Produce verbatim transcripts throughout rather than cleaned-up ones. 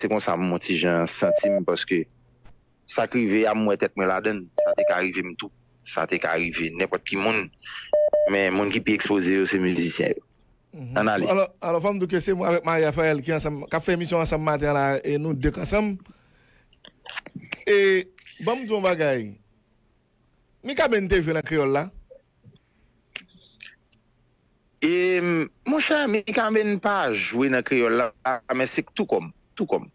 se konsa m yon ti jan santi m, paske sa k rive a, m wè tèt mwen ladan l. Sa te ka rive m tou. Sa te ka rive nenpòt ki moun. Men moun ki pi ekspoze yo, se mizisyen yo. Ann ale. Alò, alò, fò m di w ke se mwen avèk Marie Raphaël ki ansanm, k ap fè emisyon ansanm maten an la, e nou de k ansanm. E, ban m di w yon bagay. Mikaben te jwe nan Kreyòl la? E, monchè, Mikaben pa jwe nan Kreyòl la, men se tou kòm, tou kòm.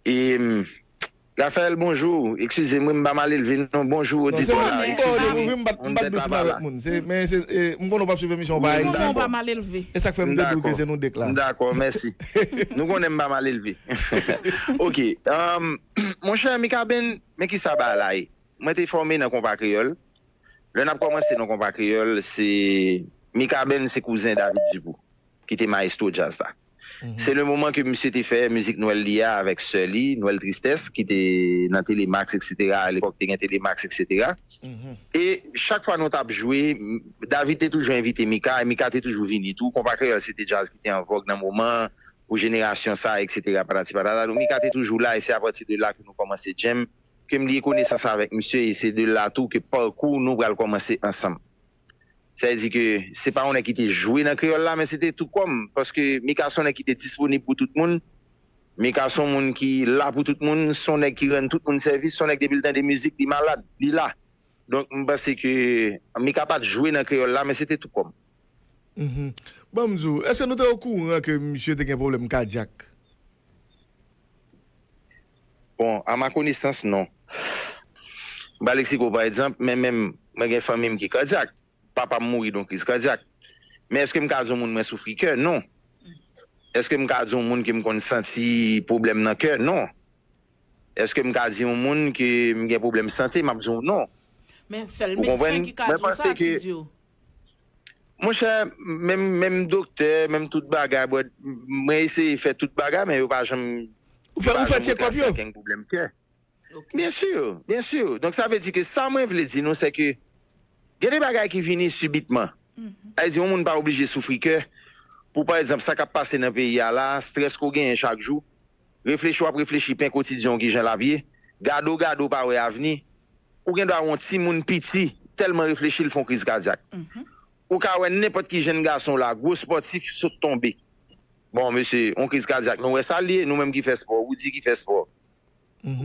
E, Raphaël, bonjou. Eskize m, wi, m pa mal elve, non. Bonjou, oditè la. Eskize m, m pa t dous avèk moun. Se, men se, e, m konnen w p ap swiv emisyon pa Ayiti. Konnen w pa mal elve. E sa k fè m te di w ke se nou de k la. M dakò, mèsi. Nou konnen m pa mal elve. Ok. Um, monchè, Mikaben, men ki sa bagay la ye? Mwen te fòme nan Konpa Kreyòl. Lè n ap kòmanse nan Konpa Kreyòl, se Mikaben, se kouzen David Dupou, ki te mayestwo djaz la. Se le moman ke misye te fè mizik Nwèl li a avèk sè li, Nwèl Tristès, ki te nan Telemax, etsetera. Alepòk, te gen Telemax, etsetera. E chak fwa nou t ap jwe, m- David te toujou envite Mika, e Mika te toujou vini tou. Konpa Kreyòl, se te djaz ki te an vòg nan moman an, pou jenerasyon sa, etsetera, patati patata. Donk, Mika te toujou la, e se apati de la ke nou kòmanse djèm, ke m liye konesans avèk misye, e se de la tou ke pakou nou pral kòmanse ansanm. Sa vle di ke se pa yon nèg ki te jwe nan Kreyòl la, men se te tou kòm, paske Mika se yon nèg ki te disponib pou tout moun. Mika se yon moun ki la pou tout moun, se yon nèg ki rann tout moun sèvis, se yon nèg depi l tande mizik, li malad, li la. Donk, m panse ke Mika pa t jwe nan Kreyòl la, men se te tou kòm. Mhm. Ban m di w, èske nou te okouran ke misye te gen pwoblèm kadyak? Bon, à ma connaissance, non. M pral eksplike w, pa egzanp, men menm, mwen gen fanmi m ki kadyak. Papa m mouri de yon kriz kadyak. Men èske m ka di yon moun mwen soufri kè? Non. Èske m ka di yon moun ke m konn santi pwoblèm nan kè? Non. Èske m ka di yon moun ke m gen pwoblèm sante? M ap di w non. Men sèl medsen ki ka di w sa, ti di w. Monchè, menm, menm doktè, menm tout bagay, bwè, mwen eseye fè tout bagay, men yo pa janm, ou fè, ou fè tchekòp yo? Gen pwoblèm kè. Byen si, byen si. Donk, sa vle di ke sa mwen vle di nou, se ke gen de bagay ki vini sibitman. Sa vle di, yon moun pa oblije soufri kè pou, pa egzanp, sa k ap pase nan peyi a la, estrès ke w genyen chak jou, reflechi w ap reflechi pen kotidyen w ki jan l ap ye, gade w, gade w pa wè avni, ou gen dwa wè yon timoun piti, tèlman reflechi l fè yon kriz kadyak. Ou ka wè nenpòt ki jenn gason la, gwo spòtif, sot tonbe. Bon, mesye, yon kriz kadyak, nou wè sa l ye, nou menm ki fè spò, Woody ki fè spò.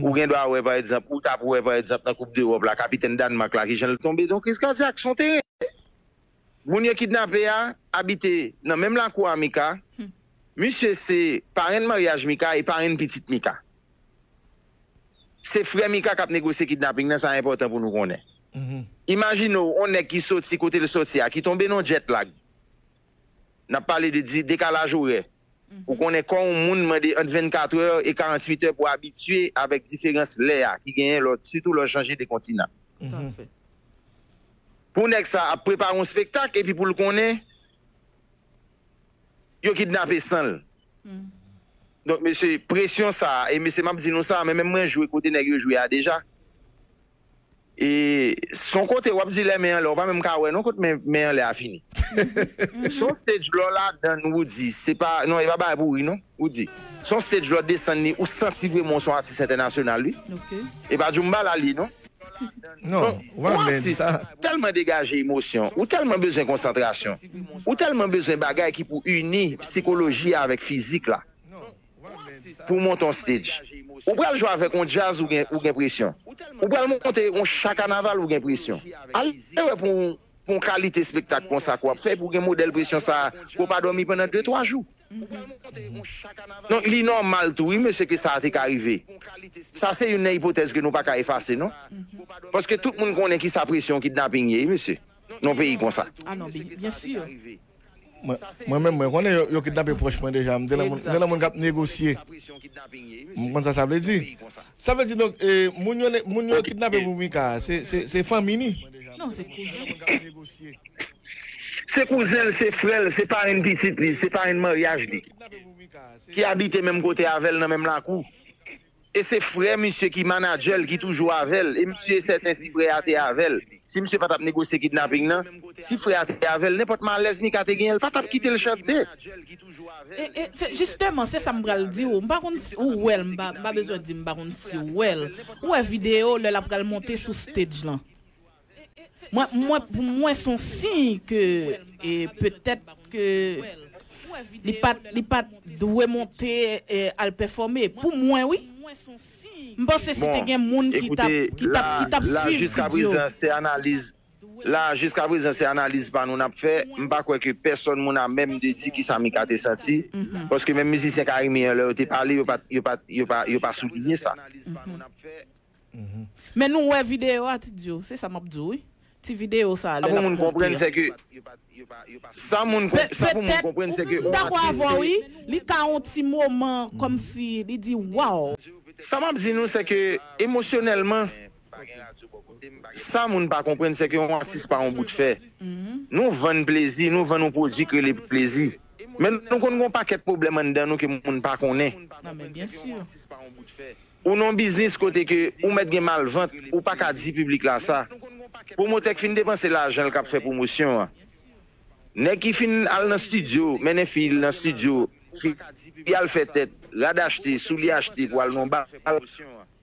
Ou gen dwa wè, pa egzanp, ou t ap wè, pa egzanp, nan Koup Dewòp la, kapitèn Dànmak la, ki jan l tonbe, donk, kriz kadyak, se yon teren. Moun yo kidnape a, abite nan menm lakou a Mika. Misye se parenn maryaj Mika e parenn pitit Mika. Se frè Mika k ap negosye kidnaping nan, sa enpòtan pou nou konnen. Imajine w, yon nèg ki soti kote l soti a, ki tonbe nan yon jet lag. N ap pale de di-, dekalaj orè. Ou konnen kò yon moun mande ant vennkat è e karanntuit è pou abitye avèk diferans lè a ki genyen lè w, sitou lè w chanje de kontinan. Pou nèg sa ap prepare yon spektak epi pou l konnen yo kidnape san l. Donk, mesye, presyon sa a, e mesye, m ap di nou sa, men menm mwen jwe kote nèg yo jwe a deja. E se yon kote w ap di lè men anlè, w pa menm ka wè non kote men, men anlè a fini. Se yon stage lè w ladan, Woody, se pa, non, e pa bagay pou ri non, Woody. Se yon stage lè w desann li, ou santi vrèman w se yon atis entènasyonal, wi. E pa djoumba la li ye non. Non, ou pa menm di sa. Tèlman degaje emosyon, ou tèlman bezwen konsantrasyon, ou tèlman bezwen bagay ki pou ini sikoloji a avèk fizik la. Pou w monte yon stage. Ou pral jwe avèk yon djaz, ou gen, ou gen presyon. Ou pral monte yon cha kanaval, ou gen presyon. Ale wè pou, pou yon kalite espektak konsa ke w ap fè, pou w gen modèl presyon sa a, ke w pa dòmi pandan de, twa jou. Donk, li nòmal tou, wi, mesye, ke sa a te ka rive. Sa se youn nan ipotèz ke nou pa ka efase, non. Paske tout moun konnen ki sa presyon kidnaping ye, wi, mesye. Nan yon peyi konsa. Ah non, byen, byen si. Mwen, mwen menm, mwen konnen yo, yo kidnape pwòch mwen deja. M te nan moun, m te nan moun k ap negosye. M konn sa sa vle di. Sa vle di, donk, e, moun yo, moun yo kidnape pou Mika, se, se, se fanmi ni? Non, se kouzen. Se kouzen l, se frè l, se parenn pitit li, se parenn maryaj li. Ki abite menm kote avè l nan menm lakou. E se frè misye ki manadjè l, ki toujou avè l. E misye sèten si frè a te avè l, si misye pa t ap negosye kidnaping nan, si frè a te avè l, nenpòt malèz Mika te genyen, l pa t ap kite l chante. E, e, se, jisteman, se sa m pral di w. M pa konn si ou wè l, m pa, m pa bezwen di m pa konn si w wè l. Ou wè videyo lè l ap pral monte sou stage lan. Mwen, mwen, pou mwen, se yon siy ke e, petèt ke li pa, li pa dwe monte e, al pèfòme. Pou mwen, wi. M panse si te gen moun ki t ap, ki t ap, ki t ap suiv Ti Djo. La, jiska prezan, se analiz pa nou n ap fè. M pa kwè ke pèsòn moun a menm de di kisa Mika te santi. Paske menm mizisyen Carimi an, lè yo te pale, yo pa, yo pa, yo pa, yo pa souliye sa. Men nou wè videyo a, Ti Djo, se sa m ap di w, wi. Ti videyo sa a, lè l ap monte a. Sa pou moun konprann, se ke. Sa pou moun konprann, se ke. M dakò avè w, wi. Li ka yon ti moman, kòmsi, li di, waw. Sa m ap di nou, se ke emosyonèlman, sa moun pa konprann, se ke yon atis pa yon bout fè. Nou vann plezi, nou vann yon pwodui k rele plezi. Men nou konn gen yon pakèt pwoblèm anndan nou ke moun pa konnen. Non, men byen si. Ou nan yon biznis kote ke ou mèt gen malvant, ou pa ka di piblik la sa. Pwomotè k fin depanse lajan l k ap fè pwomosyon an. Nèg ki fin al nan estidyo, mennen fi l nan estidyo, fi l al fè tèt, rad achte, soulye achte pou al nan yon bal.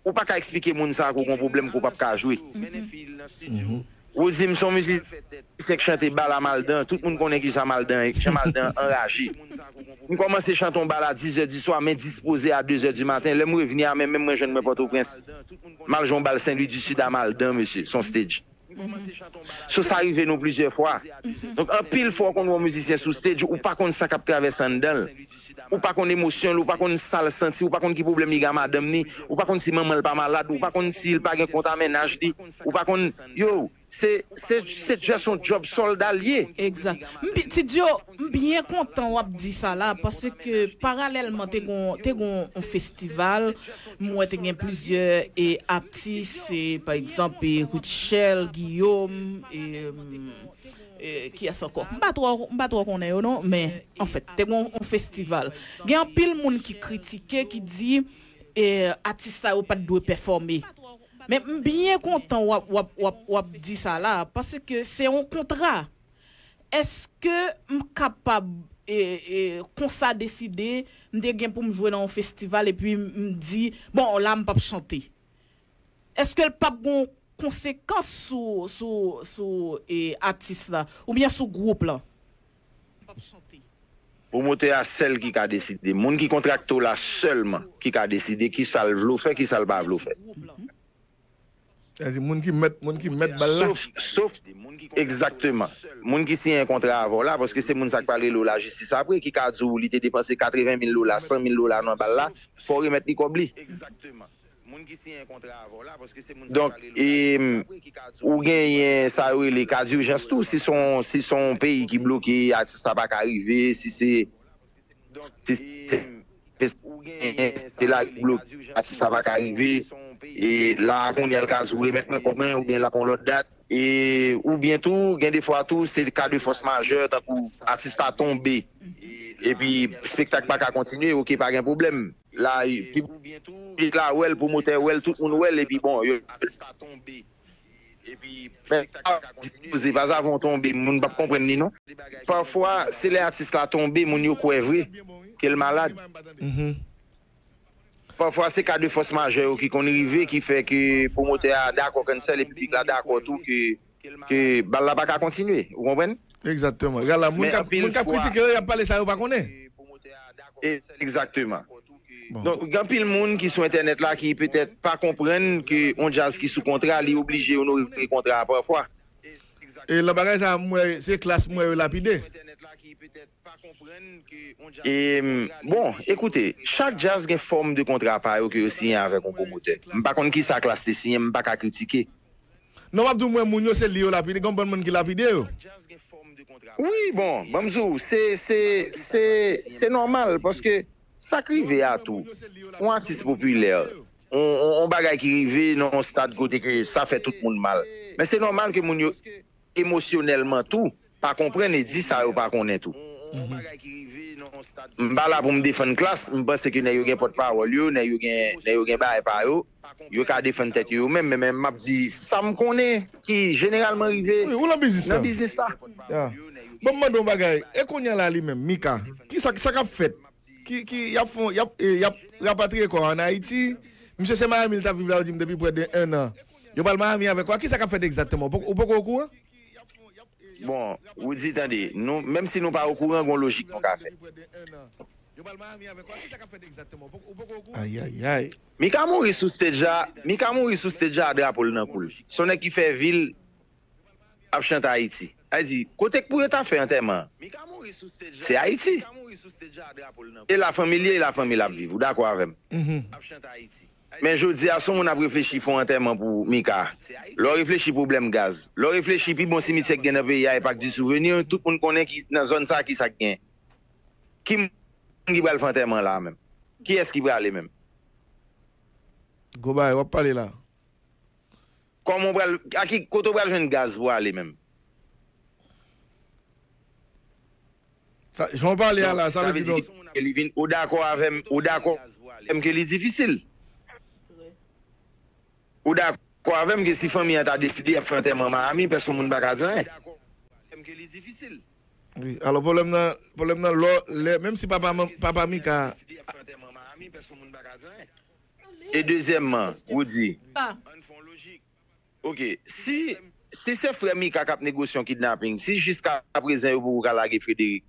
Ou pa ka eksplike moun sa a ke w gen yon pwoblèm ke w p ap ka jwe. Ou di m se yon mizisyen k chante bal a Maldan, tout moun konnen kisa Maldan ye, jan Maldan anraje. M kòmanse chante yon bal a dis è di swa, men dispoze a de zè di maten, lè m revni a men menm mwen jwenn mwen Pòtoprens. M al jwe yon bal Sen Lwi di Sid a Maldan, mesye, se yon stage. So sa rive nou plizyè fwa. Donk anpil fwa w konn wè yon mizisyen sou stage, ou pa konn sa k ap travèse anndan l. Ou pa konn emosyon l, ou pa konn sa l santi, ou pa konn ki pwoblèm li gen a madanm li, ou pa konn si manman l pa malad, ou pa konn si l pa gen kont a mennaj li, ou pa konn, yo, se, se, se just yon djòb sòlda l ye. Egzak. M bi- Ti Djo, m byen kontan w ap di sa la, paske paralèlman te gon, te gon yon festival, m wè te gen plizyè e, atis, e, pa egzanp, e, Rutshelle, Guillaume, e, e, kiyès ankò? M pa twò, m pa twò konnen yo non, men, anfèt, te gon yon festival. Gen anpil moun ki kritike, ki di, e, atis sa yo pa t dwe pèfòme. Men m byen kontan w ap, w ap, w ap, w ap di sa la, paske se yon kontra. Èske m kapab e, e, konsa deside, m te gen pou m jwe nan yon festival epi m, m di, bon, la m p ap chante? Èske l p ap gen yon konsekans sou, sou, sou e, atis la oubyen sou gwoup lan? Pwomotè a sèl ki ka deside. Moun ki kontrakte w la sèlman ki ka deside kisa l vle w fè, kisa l pa vle w fè. Sa vle di moun ki mèt, moun ki mèt bal la. Sof, sof, egzakteman. Moun ki siyen kontra avè w la, paske se moun sa k pral rele w lajistis apre, ki ka di w li te depanse katreven mil dola, san mil dola nan bal la, fò w remèt li kòb li. Donk, e, ou genyen sa yo rele ka dijans tou, si se yon, si se yon peyi ki bloke, atis la pa ka rive, si se, si se, se la ki bloke, atis la pa ka rive, e la kounye a l ka di w remèt mwen kòb mwen, oubyen l ap yon lòt dat, e, oubyen tou, gen de fwa tou, se ka de fòs majè, tankou atis la tonbe, epi espektak pa ka kontinye, oke, pa gen pwoblèm. La, piblik la wè l, pwomotè wè l, tout moun wè l, epi bon, yo. Men, pa sa avon tonbe, moun p ap konprann li non. Pafwa, se lè atis la tonbe, moun yo kwè vre ke l malad. Pafwa, se ka de fòs majè yo ki konn rive, ki fè ke pwomotè a dakò cancel, epi piblik la dakò tou ke, ke bal la pa ka kontinye. Ou konprann? Egzakteman. Gala, moun k ap, moun k ap kritike yo, y ap pale sa yo pa konnen. Egzakteman. Donk, gen anpil moun ki sou entènèt la ki petèt pa konprann ke yon djaz ki sou kontra, li oblije onore kontra a pafwa. E nan bagay sa a, m wè se Klass m wè yo lapide. E, bon, ekoute, chak djaz gen fòm de kontra pa yo ke yo siyen avèk yon pwomotè. M pa konn kisa Klass te siyen, m pa ka kritike. Non, m ap di w, m wè moun yo, se li yo lapide, gen yon bann moun ki lapide yo. Wi, bon, ban m di w, se, se, se, se nòmal, paske sa k rive a tou, yon atis popilè, yon, yon, yon bagay ki rive nan yon stad kote ke sa fè tout moun mal. Men se nòmal ke moun yo emosyonèlman tou pa konprann e di sa yo pa konnen tou. M pa la pou m defann Klass, m panse ke nèg yo gen pòtpawòl yo, nèg yo gen, nèg yo gen bagay pa yo, yo ka defann tèt yo yo menm, men, men m ap di sa m konnen ki jeneralman rive Wi, ou nan biznis nan la. Biznis la. Ya. Bon, m mande yon bagay. E kounye a la li menm, Mika, ki sa, sa k ap fèt? Ki, ki, y ap fon, y ap, e, y ap rapatriye kò a ann Ayiti? Misye se Miami, li t ap viv la, yo di m depi prè de en an. Yo pral Miami avèk kò a. Ki sa k ap fèt egzakteman? Ou poko, ou poko okouran? Bon, ou di, tande, nou, menm si nou pa okouran, gon lojik nou ka fè. Ayayay. Mika mouri sou stage la, Mika mouri sou stage la, drapo l nan kou l. Se yon nèg ki fè vi l ap chante Ayiti. Sa vle di, kote k pou yo ta fè antèman an? Se Ayiti. E la fanmi l ye, e la fanmi l ap viv. Ou dakò avè m? Mhm. Men jodi a, si yon moun ap reflechi fè yon antèman pou Mika, lè w reflechi pwoblèm gaz, lè w reflechi pi bon simityè k gen nan peyi a, e Parc du Souvenir, tout moun konnen ki, nan zòn sa, ki sa k gen. Ki moun ki pral fè antèman la menm? Kiyès ki prale menm? Gwo bagay, w ap pale la. Kòman w pral, a ki, kote w pral jwenn gaz pou ale menm? Sa, jan w pale a la, sa vle di donk. Li vin, ou dakò avè m, ou dakò avè m ke li difisil? Ou dakò avè m ke si fanmi an ta deside y ap fè antèman Miami, pèsonn moun pa ka di anyen? Wi, alò pwoblèm nan, pwoblèm nan lò, lè, menm si papa, papa Mika. E dezyèmman, Roody, oke, si, si se frè Mika k ap negosye yon kidnaping, si jiska prezan yo poko ka lage Frederick,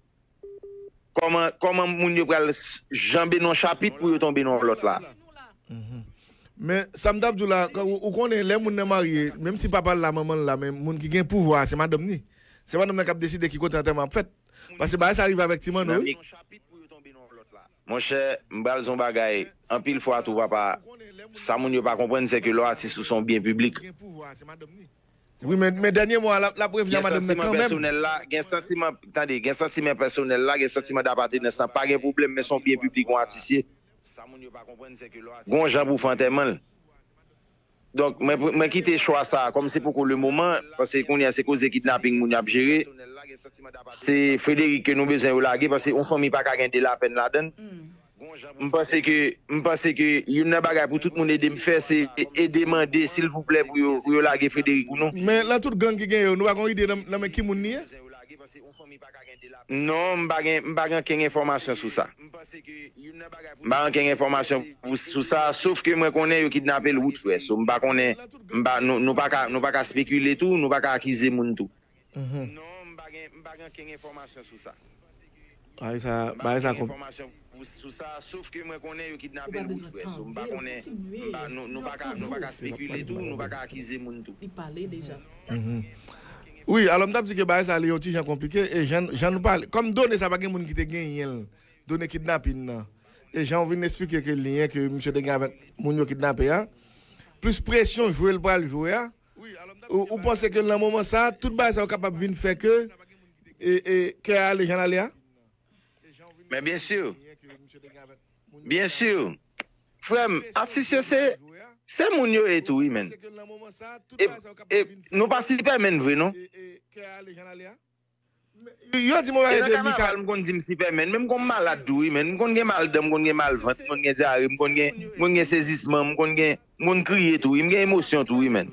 kòman, kòman moun yo pral s-, janbe nan yon chapit pou yo tonbe nan yon lòt la? Mhm. Men sa m t ap di w la, ou, ou konnen lè moun nan marye, menm si papa l la, manman l la, men moun ki gen pouvwa a, se madanm ni. Se madanm nan k ap deside ki kote antèman ap fèt. Paske bagay sa rive avèk Ti Manno, wi. Monchè, m pral di yon bagay, anpil fwa tou, papa, sa moun yo pa konprann, se ke lè w atis ou se yon byen piblik. Wi, men, men dènye mo a, l ap, l ap revni a madanm nan kanmenm. Gen santiman pèsonèl la, gen santiman, tande, gen santiman pèsonèl la, gen santiman dapatenans lan, pa gen pwoblèm, men se yon byen piblik yon atis ye. Gon jan pou fè antèman l. Donk, mwen, mwen kite chwa sa a, kòm se poko le moman, paske kounye a se koze kidnaping moun y ap jere. Se Frederick ke nou bezwen yo lage, paske yon fanmi pa ka gen de lapèn ladan l. M panse ke, m panse ke youn nan bagay pou tout moun ede m fè, se ede mande, silvouplè, pou yo, pou yo lage Frederick ou non. Men nan tout gang ki gen yo, nou pa gon ide nan, nan men ki moun li ye? Non, m pa gen, m pa gen ankenn enfòmasyon sou sa. M pa gen ankenn enfòmasyon pou, sou sa, sof ke mwen konnen yo kidnape l wout, frè. So, m pa konnen, m pa, nou, nou pa ka, nou pa ka spekile tou, nou pa ka akize moun tou. Mhm. Non, m pa gen, m pa gen ankenn enfòmasyon sou sa. Bagay sa, bagay sa konp- Sou sa, sof ke mwen konnen yo kidnape l wout, frè. So, m pa konnen, m pa, nou, nou pa ka, nou pa ka spekile tou, nou pa ka akize moun tou. Li pale deja. Mhm. Wi, alò m t ap di ke bagay sa li yon ti jan konplike, e jan, jan nou pale, kòm done sa pa gen moun ki te genyen l, done kidnapin nan. E jan w vin eksplike ke li ye, ke misye te gen avèk moun yo kidnape a, plis presyon jwe l pral jwe a, ou, ou panse ke nan moman sa, tout bagay sa yo kapab vin fè ke, e, e, kè a ale jan l ale a? Men byen si. Byen si. Frè m, atis yo se, se moun yo ye tou, wi, menn. E, e nou pa Sipèmèn vre, non. Yo di m yon bagay de Mika. E nan kanaval, m konn di m Sipèmèn, men m konn malad tou, wi, menn. M konn gen mal dan, m konn gen mal vant, m konn gen dyare, m konn gen, m konn gen sezisman, m konn gen, m konn kriye tou, wi, m gen emosyon tou, wi, menn.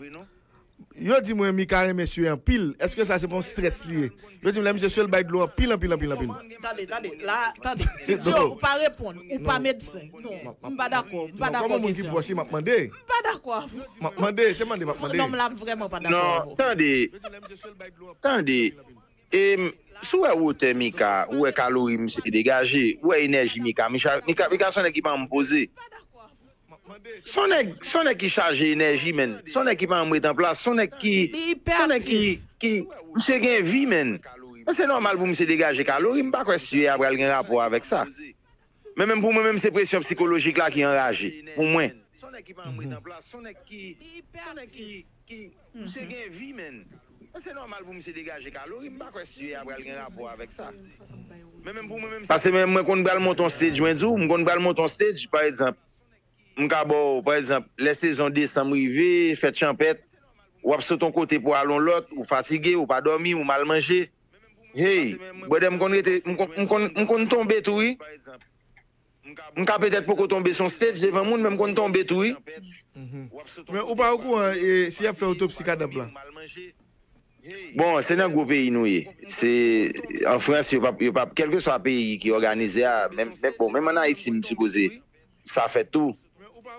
Yo di mwen Mika renmen swe anpil. Èske sa se pa yon strès li ye? Yo di m lè misye swe l bay dlo anpil, anpil, anpil, anpil. Tande, tande, la, tande. Ti Djo, ou pa reponn, ou pa medsen. Non, m pa dakò, m pa dakò kesyon. Kòm yon moun ki pwòch li, m ap mande. M pa dakò avè w. M ap mande, se mande m ap mande. Non, m la vrèman pa dakò avè w. Non, tande. Tande. E, si w wè wotè Mika, ou wè kalori misye degaje, ou wè enèji Mika. Mika, Mika, Mika se yon nèg ki pa janm poze. Se yon nèg, se yon nèg ki chaje enèji, menn. Se yon nèg ki pa janm ret an plas. Se yon nèg ki, se yon nèg ki, ki, misye gen vi, menn. Men se nòmal pou misye degaje kalori. M pa kwè swe a pral gen rapò avèk sa. Men menm pou mwen menm, se presyon sikolojik la ki anraje pou mwen. Paske mwen, mwen konn pral monte yon stage, mwen di w, m konn pral monte yon stage, pa egzanp, m ka ba w, pa egzanp, lè sezon desanm rive, fèt chanpèt, w ap sot yon kote pou al yon lòt, ou fatige, ou pa dòmi, ou mal manje. Hey, brother, m konn rete, m konn, m konn, m konn tonbe tou, wi. M ka petèt poko tonbe sou stage devan moun, men m konn tonbe tou, wi. Men ou pa okouran si y ap fè otopsi kadav la? Bon, se nan gwo peyi nou ye. Se an Frans, yo p ap, yo p ap, kèlkeswa peyi ki òganize a, menm, men bon, menm an Ayiti, m sipoze sa fèt tou.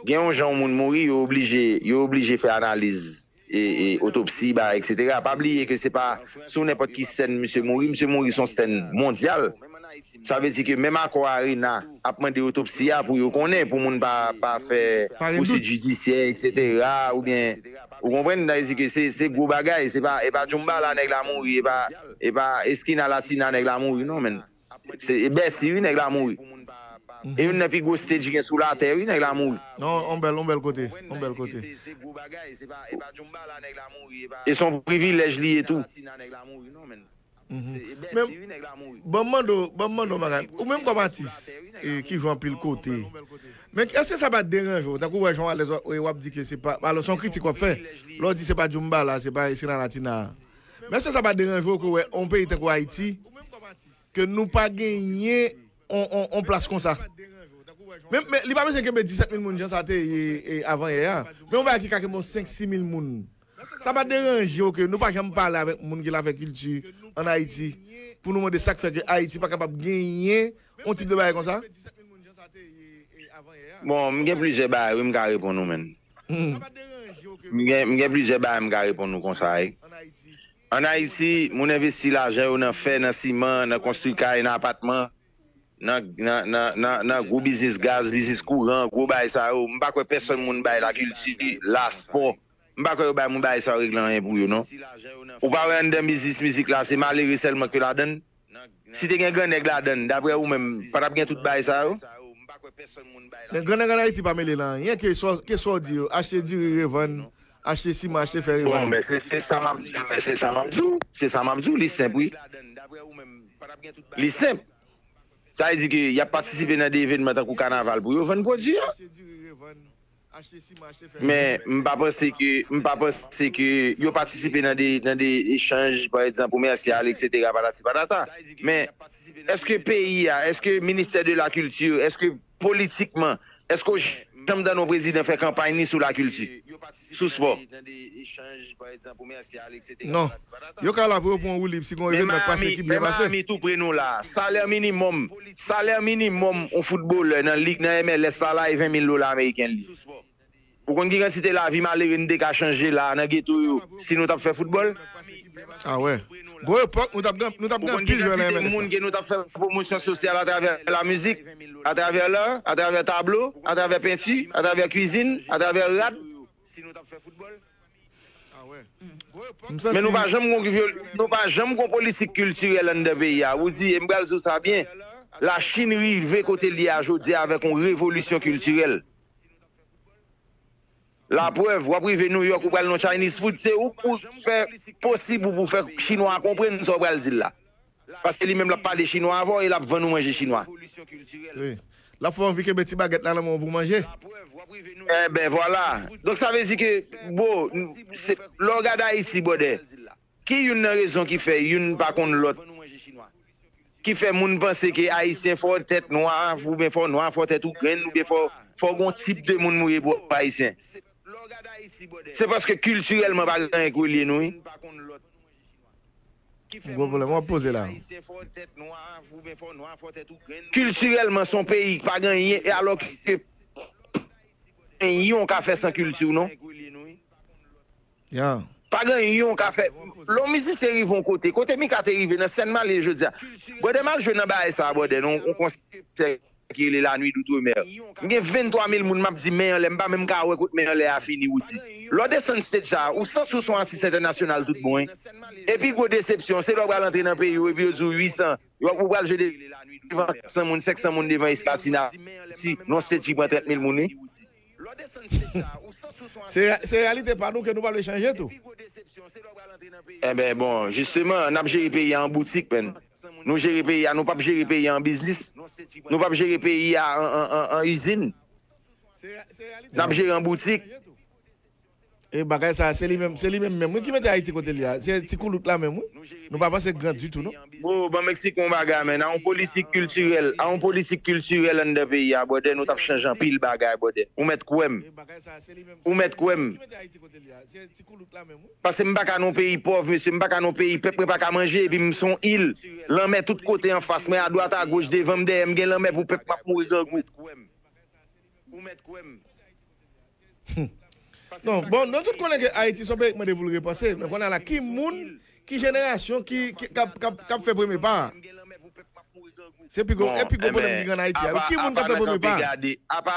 Gen yon jan yon moun mouri, yo oblije, yo oblije fè analiz, e, e, otopsi, bagay, et cetera. Pa bliye ke se pa sou nenpòt ki sèn misye mouri, misye mouri sou yon sèn mondyal. Sa vle di ke menm akò Arena ap mande otopsi a pou yo konnen, pou moun pa, pa fè pousuit jidisyè, et cetera. Oubyen, ou konprann, sa vle di ke se, se gwo bagay, se pa, e pa Djoumbala nèg la mouri, e pa, e pa Eskina Latina nèg la mouri, non, men. Se, e Bèsi, wi, nèg la mouri. E youn nan pi gwo stage gen sou latè, wi, nèg la mouri. Non, on bèl, on bèl kote, on bèl kote. E se yon privilèj li ye tou. Men, ban m mande w, ban m mande w bagay. Ou menm kòm atis, e, ki jwe anpil kote, men èske sa pa deranje w? Tankou w wè jan w alèz w ap di ke se pa, alò, se yon kritik w ap fè. Lè w di se pa Djoumbala, se pa Eskina Latina. Men èske sa pa deranje w ke w wè yon peyi tankou Ayiti, ke nou pa genyen yon, yon, yon plas konsa? Men, men li pa bezwen kenbe disèt mil moun jan sa te ye, e, avan yè a. Men yon bagay ki ka kenbe yon senk, sis mil moun. Sa pa deranje w ke nou pa janm pale avèk moun ki nan afè kilti an Ayiti pou nou mande sa k fè ke Ayiti pa kapab genyen yon tip de bagay konsa? Bon, m gen plizyè bagay, wi, m ka reponn ou, menn. M gen, m gen plizyè bagay m ka reponn ou konsa, wi. An Ayiti, moun envesti lajan yo nan fè, nan siman, nan konstwi kay, nan apatman, nan, nan, nan, nan, nan gwo biznis gaz, biznis kouran, gwo bagay sa yo. M pa kwè pèsonn moun bay lakilti, laspò. M pa kwè yo bay moun bagay sa yo regle anyen pou yo, non. Ou pa wè anndan biznis mizik la, se malere sèlman ke ladann? Si te gen grannèg ladann, daprè ou menm, pa t ap gen tout bagay sa yo? Men grannèg an Ayiti pa mele nan anyen, ke sa w di yo, achte diri revann, achte siman, achte fè revann. Bon, men se, se sa m ap di w, se sa m ap di w, se sa m ap di w, li senp, wi. Li senp. Sa vle di ke y ap patisipe nan de evènman tankou kanaval pou yo vann pwodui yo. Men m pa panse ke, m pa panse ke yo patisipe nan de, nan de echanj, pa egzanp, komèsyal, et cetera, patati patata. Men èske peyi a, èske ministè de la kilti, èske politikman, èske w janm tande yon prezidan fè kanpay ni sou lakilti, sou spò? Non. Yo ka la pou yo pran woulib si gon evènman k pase ki byen pase. Men Miami tou pre nou la. Salè minimòm, salè minimòm yon foutbolè nan lig, nan M L S la la, e ven mil dola ameriken li. Ou konn ki kantite lavi malere n te ka chanje la nan geto yo si nou t ap fè foutbòl? Ah wè. Gwo epòk, nou t ap gen, nou t ap gen anpil jwè nan M L S la. Ou konn ki kantite moun ke nou t ap fè pwomosyon sosyal atravè lamizik, atravè la, atravè tablo, atravè penti, atravè kwizin, atravè rad? Men nou pa janm gon, nou pa janm gon politik kiltirèl anndan peyi a. Ou di, e m pral di w sa byen, Lachin rive kote l ye a jodi a avèk yon revolisyon kiltirèl. Laprèv, w ap rive Nouyòk, ou pral nan Chinese food, se ou k pou fè posib ou pou fè Chinwa a konprann sa w pral di l la. Paske li menm l ap pale chinwa avè w e l ap vann ou manje chinwa. Wi. L ap fè w anvi kenbe ti bagèt la nan men w pou w manje. Enben, vwala. Donk, sa vle di ke, bro, se, lè w gade Ayiti, brother, ki youn nan rezon ki fè youn pa konn lòt? Ki fè moun panse ke Ayisyen fò tèt nwa, oubyen fò nwa, fò tèt ou grenn, oubyen fò, fò gon tip de moun ou ye pou w Ayisyen? Se paske kiltirèlman pa gen anyen k relye nou, wi. Gwo pwoblèm w ap poze la. Kiltirèlman, se yon peyi ki pa gen anyen, e alò ke anyen w ka fè san kilti w, non? Ya. Pa gen anyen w ka fè. Lè yon mizisyen rive yon kote, kote Mika te rive, nan sèn m ale jodi a. Brother, m al jwe nan bagay sa a, brother, nan yon konsè ki rele La Nuit d'Outre-mer. M gen venntwa mil moun m ap di men anlè, m pa menm ka wè kot men anlè a fini, Roody. Lè w desann stage sa a, ou santi w se yon atis entènasyonal tout bon, wi. E pi gwo desepsyon, se lè w pral antre nan peyi w, epi yo di w uit san, yo, ou pral jwe devan san moun, senk san moun devan Esclatina, si, nan yon stage ki pran trant mil moun, wi. Se, se reyalite pa nou ke nou pa vle chanje tou. Enben, bon, jisteman, n ap jere peyi a an boutik, menn. Nou jere peyi a, nou p ap jere peyi a an biznis. Nou p ap jere peyi a an, an, an, an izin. N ap jere an boutik. E bagay sa, se li menm, se li menm menm, wi, ki mete Ayiti kote li a. Se ti koulout la menm, wi. Nou pa panse gran ditou, non. Bon, ban m eksplike yon bagay, men. A yon politik kiltirèl, a yon politik kiltirèl anndan peyi a, brother, nou t ap chanje anpil bagay, brother. Ou mèt kwè m. Ou mèt kwè m. Paske m pa ka nan yon peyi pòv, mesye, m pa ka nan yon peyi pèp, mwen pa ka manje, epi m se yon il. Lanmè tout kote anfas mwen, adwat, agoch, devan m, dèyè m, gen lanmè pou pèp m ap mouri grangou. Ou mèt kwè m. Non, bon, nou tout konnen ke Ayiti se yon peyi ki mande pou l repanse. Men kounye a la, ki moun, ki jenerasyon ki, ki, k ap, k ap, k ap fè premye pa a? Se pi gwo, e pi gwo pwoblèm ki gen ann Ayiti a, wi. Ki moun k ap fè premye pa a? Apa,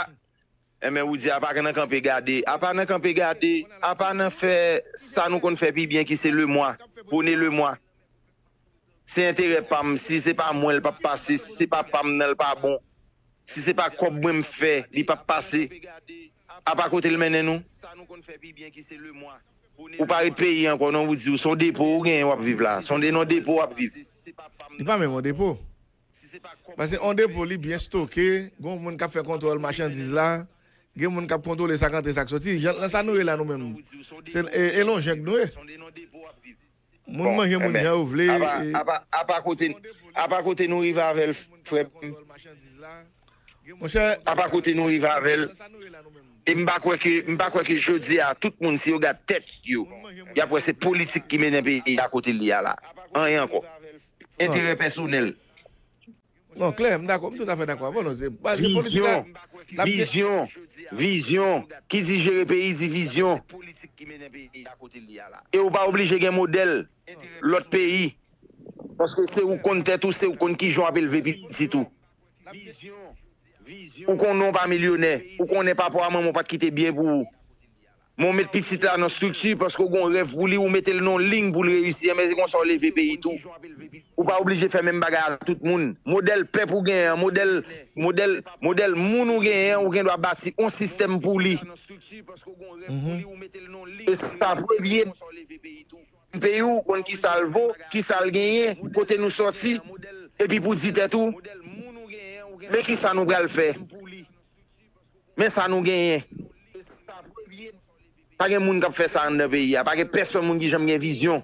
enben, ou di, apa nan kanpe gade. Apa nan kanpe gade. Apa nan fè sa nou konn fè pi byen ki se lemwa. Pwone lemwa. Se enterè pa m. Si se pa mwen, l p ap pase. Si se pa pa m nan, l pa bon. Si se pa kòb mwen m fè, li p ap pase. Apa kote l mennen nou? Ou pa ret peyi ankò, non, ou di w se yon depo ou genyen w ap viv la. Se yon de, nan depo w ap viv. Li pa menm yon depo. Paske yon depo, li byen stoke, gen moun k ap fè kontwòl machandiz la, gen moun k ap kontwole sa k antre, sa k soti. Jan, nan sa nou ye la, nou menm, se, e, e lonjenk nou ye. Moun manje moun jan yo vle. Apa, apa, apa kote, apa kote nou rive avè l, frè m? Monchè, apa kote nou rive avè l? E m pa kwè ke, m pa kwè ke jodi a, tout moun, si yo gad tèt yo, y ap wè se politik ki mennen peyi a kote l ye a la. Anyen ankò. Enterè pèsonèl. Non, klè, m dakò, m toutafè dakò avè w, non, se, se politik la, vizyon, vizyon, vizyon. Ki di jere peyi, di vizyon. E ou pa oblije gen modèl lòt peyi. Paske se ou konn tèt ou, se ou konn kijan w ap elve pitit ou. Ou konnen w pa milyonè, ou konnen papa w a manman w pa t kite byen pou ou. Men w met pitit la nan estrikti paske w gen yon rèv pou li, ou mete l nan yon liy pou l reyisi, enben se konsa w leve peyi tou. Ou pa oblije fè menm bagay a tout moun. Modèl pèp ou genyen an, modèl, modèl, modèl moun ou genyen an, ou gen dwa bati yon sistèm pou li. E sa premye peyi w, konn ki sa l vo, ki sa l genyen, kote nou sòti, epi pou di tèt ou, men ki sa nou pral fè. Men sa nou genyen. Pa gen moun k ap fè sa anndan peyi a. Pa gen pèsonn moun ki janm gen vizyon.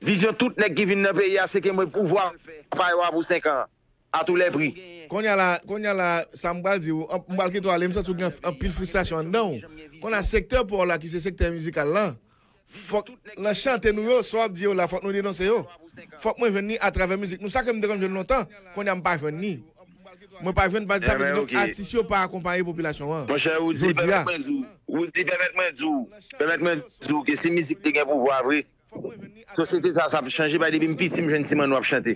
Vizyon tout nèg ki vin nan peyi a, se kenbe pouvwa pa yo a pou senk an, à tous les prix. Kounye a la, kounye a la, sa m pral di w, an- m pral kite w ale, m santi w gen anpil fristrasyon anndan w. Kounye a sektè pa w la, ki se sektè mizikal lan, fòk nan chante nou yo, sa w ap di yo la, fòk nou denonse yo. Fòk mwen jwenn li atravè mizik nou. Sa ke m te konn jwenn lontan, kounye a m pa jwenn li. Mwen pa jwenn, pa di sa vle di donk atis yo pa akonpaye popilasyon an. Monchè, ou di, pèmèt mwen di w, ou di, pèmèt mwen di w, pèmèt mwen di w ke si mizik te gen pouvwa vre, sosyete sa, sa ap chanje, paske depi m piti, m jwenn ti manno ap chante.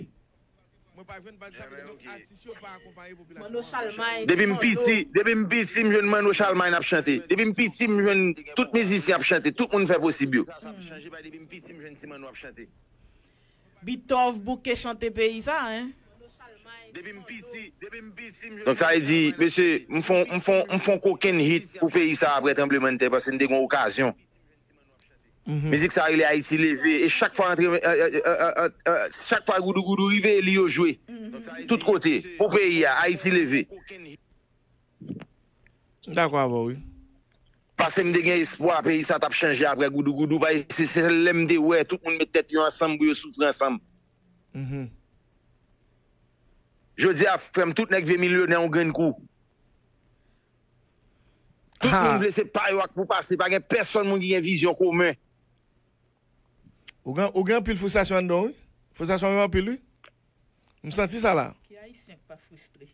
Depi m piti, depi m piti, m jwenn Manno Chalmay ap chante. Depi m piti, m jwenn tout mizisyen ap chante. Tout moun fè posib yo. Beethoven bouke chante peyi sa, en. Donk sa vle di, mesye, m fon, m fon, m fon kokenn hit pou peyi sa apre tranblemanntè, paske m te gen okazyon. Mizik sa rele Ayiti Leve, e chak fwa antre, chak fwa goudougoudou rive, li yo jwe. Tout kote, pou peyi a, Ayiti Leve. M dakò avè w, wi. Paske m te gen espwa peyi sa t ap chanje apre goudougoudou, paske se sèl lè m te wè tout moun met tèt yo ansanm pou yo soufri ansanm. Jodi a, frè m, tout nèg vle milyonè yon grenn kou. Tout moun vle se pa yo ak pou pase, pa gen pèsonn moun ki gen vizyon komen. Ou gen, ou gen anpil fristrasyon anndan w, wi. Fristrasyon w yo anpil, wi. M santi sa la. Ki ayisyen k pa fristre?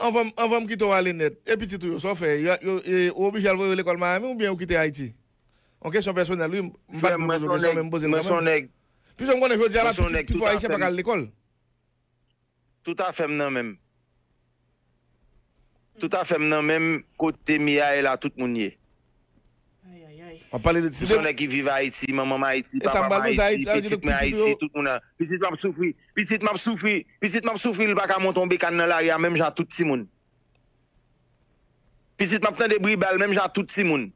Anvan, anvan m kite w ale nèt, e pitit ou yo, sa w fè? Yo, yo, e, ou oblije al voye yo lekòl Miami oubyen ou kite Ayiti? Yon kesyon pèsonèl, wi. M pa t dwe poze w kesyon, men m poze l kanmenm. Piske m konnen jodi a la, pitit pifò ayisyen pa ka al lekòl. Tout afè m nan men m. Tout afè m nan men m, kote m ye a, e la tout moun ye. W ap pale de ti. M se yon nèg ki viv Ayiti, manman m Ayiti, papa m Ayiti, pitit mwen Ayiti, tout moun an. Pitit m ap soufri, pitit m ap soufri, pitit m ap soufri, li pa ka monte yon bekàn nan lari a menm jan ak tout timoun. Pitit m ap tande bri bal menm jan ak tout timoun.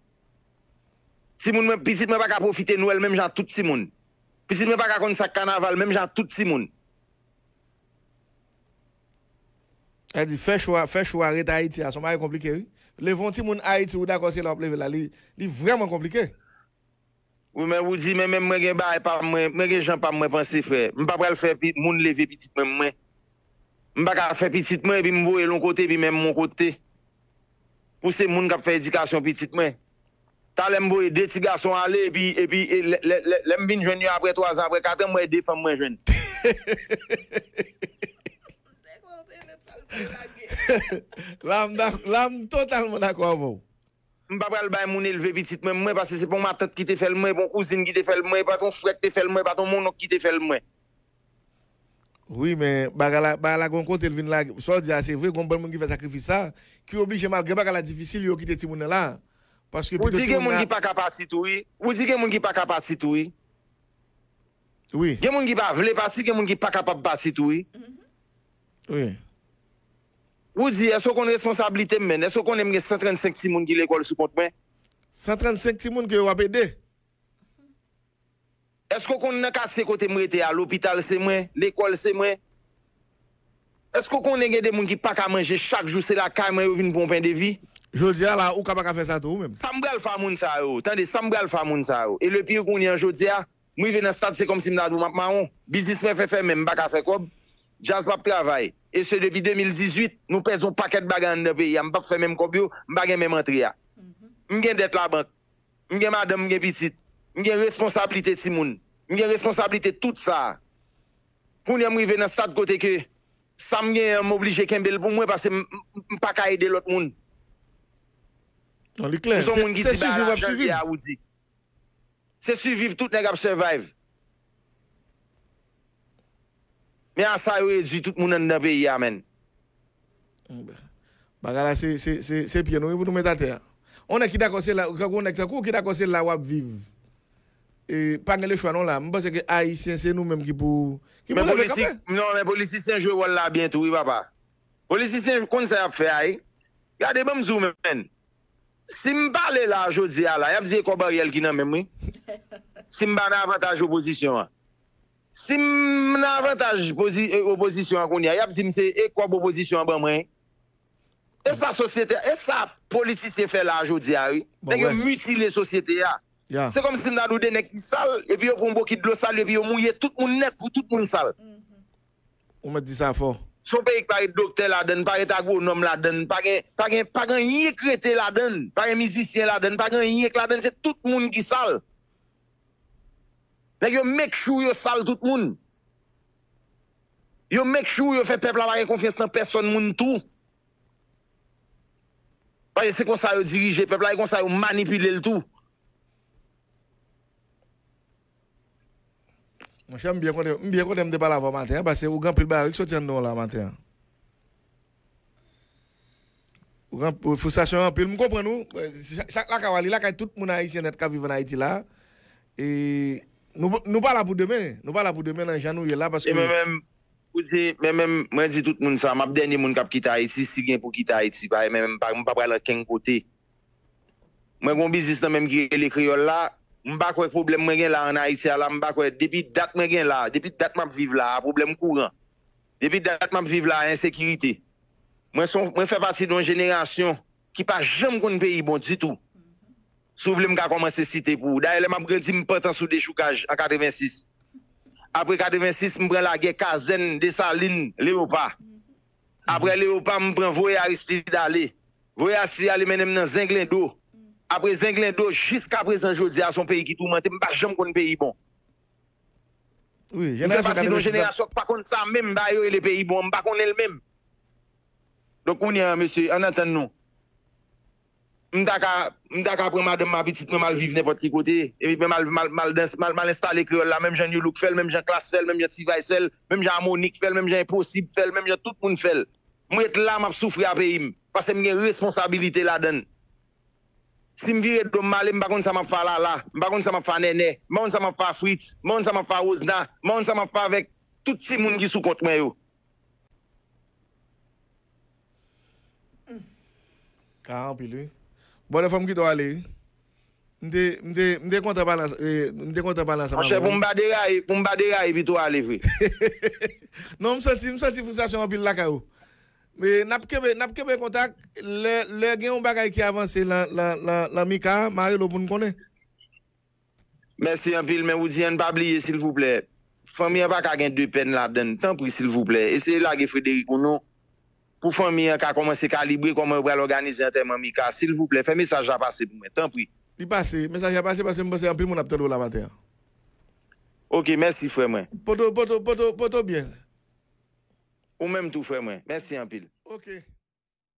Timoun mwen, pitit mwen pa ka pwofite Nwèl menm jan ak tout timoun. Pitit mwen pa ka konn sa k kanaval menm jan ak tout timoun. Sa di fè chwa, fè chwa ret Ayiti a, se yon bagay konplike, wi. Leve yon timoun Ayiti, ou dakò se la w ap leve la, li, li vrèman konplike. Wi, men ou di, men menm mwen gen bagay pa mwen, mwen gen jan pa mwen panse, frè. M pa pral fè pi- moun leve pitit mwen, mwen. M pa ka fè pitit mwen, epi m voye l yon kote, epi menm yon kote. Pou se moun k ap fè edikasyon pitit mwen. Talè m voye de ti gason ale, epi, epi e, lè, lè, lè, lè m vin jwenn yo apre twa zan, apre kat an, m wè de fanm mwen jwenn. La, m, dak- la, m totalman dakò avè w. M pa pral bay moun elve pitit mwen, mwen, paske se pa yon matant ki te fè l mwen, pa yon kouzin ki te fè l mwen, pa yon frè ki te fè l mwen, pa yon monnonk ki te fè l mwen. Wi, men bagay la, bagay la gon kote l vin lage. Sa w di a, se vre, gon bann moun ki fè sakrifis sa, ki oblije, malgre bagay la difisil, yo kite timoun nan la. Paske Ou pito di gen timoun moun nan. Ki pa ka pati tou, wi. Ou di gen moun ki pa ka pati tou, wi. Wi, Gen moun ki pa vle pati, gen moun ki pa kapab pati tou, wi. wi. Ou di, èske w konn responsablite m, menn? Èske w konnen m gen san trannsenk timoun ki lekòl sou kont mwen? San trannsenk timoun ke yo ap ede. Èske w konn nan katye kote m rete a, lopital se mwen, lekòl se mwen? Èske w konnen gen de moun ki pa ka manje chak jou, se lakay mwen yo vin pran yon pen de vi? Jodi a la, ou ka pa ka fè sa tou, ou menm. Sa m pral fè a moun sa yo, tande, sa m pral fè a moun sa yo. E le pire kounye an jodi a, m rive nan stad, se kòmsi m ta di w m ap mawon. Biznis mwen fè fèmen, m pa ka fè kòb. Djaz p ap travay. E se depi de mil dizuit, nou pèdi yon pakèt bagay anndan peyi a. M p ap fè menm kòb yo, m pa gen menm antre a. M gen dèt labank. M gen madanm, m gen pitit. M gen responsablite timoun. M gen responsablite tout sa. Kounye a m rive nan stad kote ke sa m genyen an, m oblije kenbe l pou mwen paske m, m, m pa ka ede lòt moun. Non, li klè. M se yon moun ki Se di bagay swiviv la ap jan l ye swiviv. A, ou di. Se swiviv, tout nèg ap survive. Men a sa yo redui tout moun anndan peyi a, menn. Bagay la se, se, se, se pye nou wi pou nou met atè a. On nèg ki dakò se la, kankou on nèg tankou w ki dakò se la w ap viv. E, pa gen lechwa non la. M panse ke Ayisyen se nou menm ki pou, ki pou Men leve politi- kanpe. Non, men politisyen jwe wòl la byen tou, wi, papa. Politisyen konn sa y ap fè a, wi. Gade, ban m di w, menn. Si m pale la, jodi a la, y ap di e kòb Ariel ki nan men m, wi. Si m pa nan avantaj opozisyon an. Si m nan avantaj pozi- e, opozisyon an kounye a, y ap di m se e kòb opozisyon an ban mwen. E sa sosyete, e sa politisyen fè la jodi a, wi. Bon, Nèg yo wè. Mitile sosyete a. Ya. Se kòmsi m ta di w de nèg ki sal, epi yo pran yon bokit dlo sal, epi yo mouye tout moun nèt pou tout moun sal. Ou mèt di sa fò. Se yon peyi ki pa gen doktè ladann, pa gen agwonòm ladann, pa gen, pa gen, pa gen anyen k rete ladann, pa gen mizisyen ladann, pa gen anyen k ladann, se tout moun ki sal. Nèg yo make sure yo sal tout moun. Yo make sure yo fè pèp la pa gen konfyans nan pèsòn moun tou. Paske se konsa yo dirije pèp la, e konsa yo manipile l tou. Monchè, m byen kontan, m byen kontan m te pale avè w maten an, paske ou gen anpil bagay ki soti anndan w la maten an. Ou gen, ou, fristrasyon anpil, m konprann ou. Chak, chak lakay w ale, lakay tout moun ayisyen nèt k ap viv ann Ayiti la. E nou, nou pa la pou demen. Nou pa la pou demen nan jan nou ye la, paske E men menm, ou di, men menm, mwen di tout moun sa, m ap dènye moun k ap kite Ayiti, si gen pou kite Ayiti, pa, men menm, pa, m pa pral ankenn kote. Mwen gen yon biznis nan menm ki rele Kreyòl la, m pa kwè pwoblèm mwen gen la ann Ayiti a la, m pa kwè, depi dat mwen gen la, depi dat m ap viv la, pwoblèm kouran. Depi dat m ap viv la, ensekirite. Mwen se yon- mwen fè pati de yon jenerasyon ki pa janm konn peyi bon ditou. Si w vle m ka kòmanse site pou ou. Dayè lè m ap grandi, m pran tan sou dechoukaj an katrevensis. Apre katrevensis, m pran lagè Kazèn, Desalin, Leyopa. Apre Leyopa, m pran voye Aristid ale. Voye Aristid ale mennen m nan Zenglendo. Apre Zenglendo, jiska prezan jodi a, se yon peyi ki toumante m, m pa janm konn peyi bon. Wi, M fè pati de yon katrevensis la. Jenerasyon ki pa konn sa menm, ba yo rele peyi bon, m pa konnen l menm. Donk, kounye a, mesye, ann antann nou. M ta ka, m ta ka pran madanm m a pitit mwen, m al viv nenpòt ki kote, epi m al, m al, m al dans, m al, m al enstale Kreyòl la, menm jan New Look fè l, menm jan Klass fè l, menm jan T-Vice fè l, menm jan Amonik fè l, menm jan Enposib fè l, menm jan tout moun fè l. M ret la, m ap soufri a peyi m, paske m gen responsabilite ladann. Si m vire do m ale, m pa konn sa m ap fè a Lala, m pa konn sa m ap fè a Nènè, m pa konn sa m ap fè a Fritz, m pa konn sa m ap fè a Rosna, m pa konn sa m ap fè avèk tout timoun ki sou kont mwen yo. Ka anpil, wi. Bon, lè fò m kite w ale, wi. M te, m te, m te kontan pale ans- e, m te kontan pale ansanm Monchè, avè pou w. M pa deraye, pou m pa deraye, pito ale vre. Non, m santi, m santi fristrasyon anpil lakay ou. Men n ap kenbe, n ap kenbe kontak. Lè, lè gen yon bagay ki avanse lan, lan, lan, lan Mika, m a rele w pou n konnen. Mèsi anpil, men Woody, ann pa bliye, silvouplè. Fanmi an pa ka gen de pèn ladan l. Tanpri, silvouplè, eseye lage Frederick pou nou. Pou fanmi an ka kòmanse kalibre kòman yo pral òganize antèman Mika. Silvouplè, fè mesaj la pase pou mwen. Tanpri. Li pase, mesaj la pase paske m panse anpil moun ap tande w la maten an. Ok, mèsi, frè mwen. Poto, poto, poto, poto byen. Ou menm tou, frè mwen. Mèsi anpil. Ok.